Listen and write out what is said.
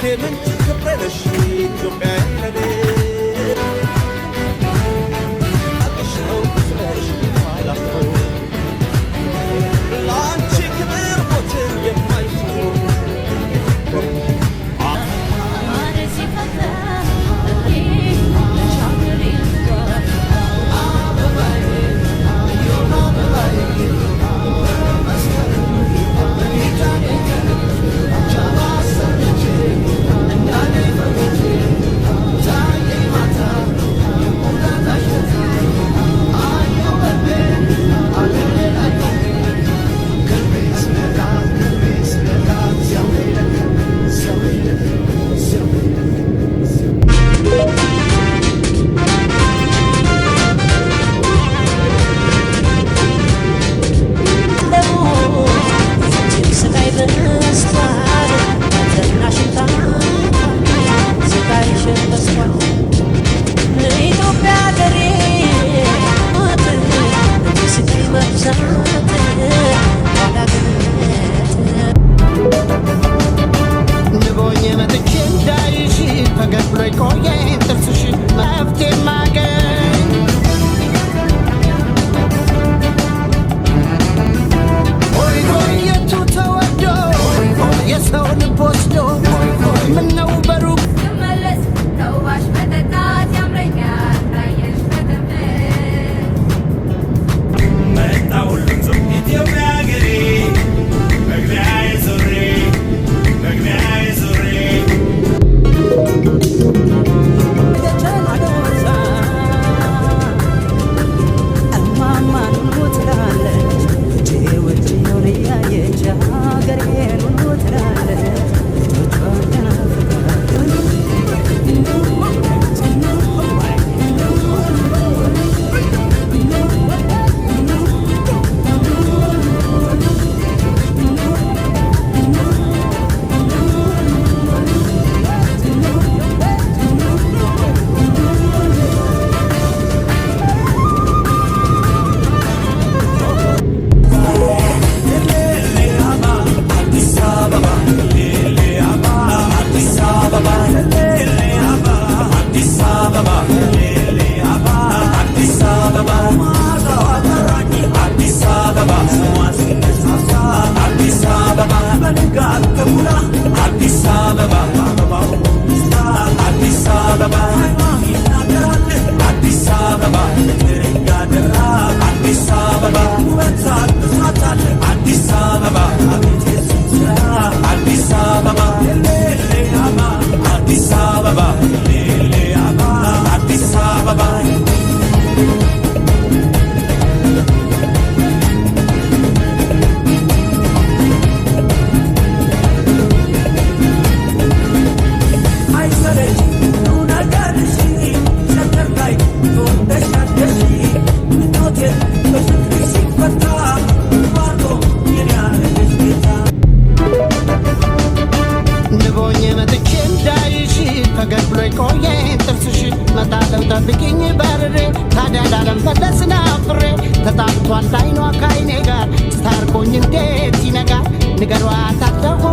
የሀብቴ ምንጭ ክብሬ ነሽ ኢትዮጵያ ለኔ አቅሽ ነው ስለሽ የማላፍረው ለአንቺ ክብር ሞትን የማይፈሩ። ንቦኝ መጥቼ እንዳይሽ ፈገግ ብሎ ቆየኝ ጥርስሽ መፍትሄ ማገኝ። ሆይ ሆይ የቱ ተወዶ የሰው ልብ ወስዶ ምነው በሩቅ። ስመለስ ተውባሽ መጠጣት ያምረኛል ካየሽ ከተመስ። መጣ ሁሉም ሰው ኢትዮጵያ ሀገሬ መግቢያዬ ዞሬ መግቢያዬ ዞሬ። እማማን ሁሉ ትላለች ውጭ ውጭውን እያየች ሀገሬን ሁሉ ትላለች ልጆቿን ተናፍቃለች። አዲስ አበባ አዲስ አበባ አዲስ አበባ አዲስ አበባ በንጋት ተኩላ አዲስ አበባ አዲስ አበባ ይናገራል አዲስ አበባ ያደራ አዲስ አበባ ውበት አድሷታል አዲስ አበባ አዲስ አበባ አዲስ አበባ አዲስ አበባ። አይሰለች ነገርሽ ሸገር ላይ ተወልደሽ ያደግሽ ምኞቴ በፍቅርሽ ሲፈታ ባርኮ የኔ ያረገሽ ጌታ። ንቦኝ መጥቼ እንዳይሽ ፈገግ ብሎ ቆየኝ ጥርስሽ መጣለው ጠብቂኝ በርሬ ታዲያ ላለመለስ ናፍሬ ተጣብቷል አይኗ ካይኔ ጋር ስታርቆኝ እንዴት ይነጋል ንገሯት አለሁ።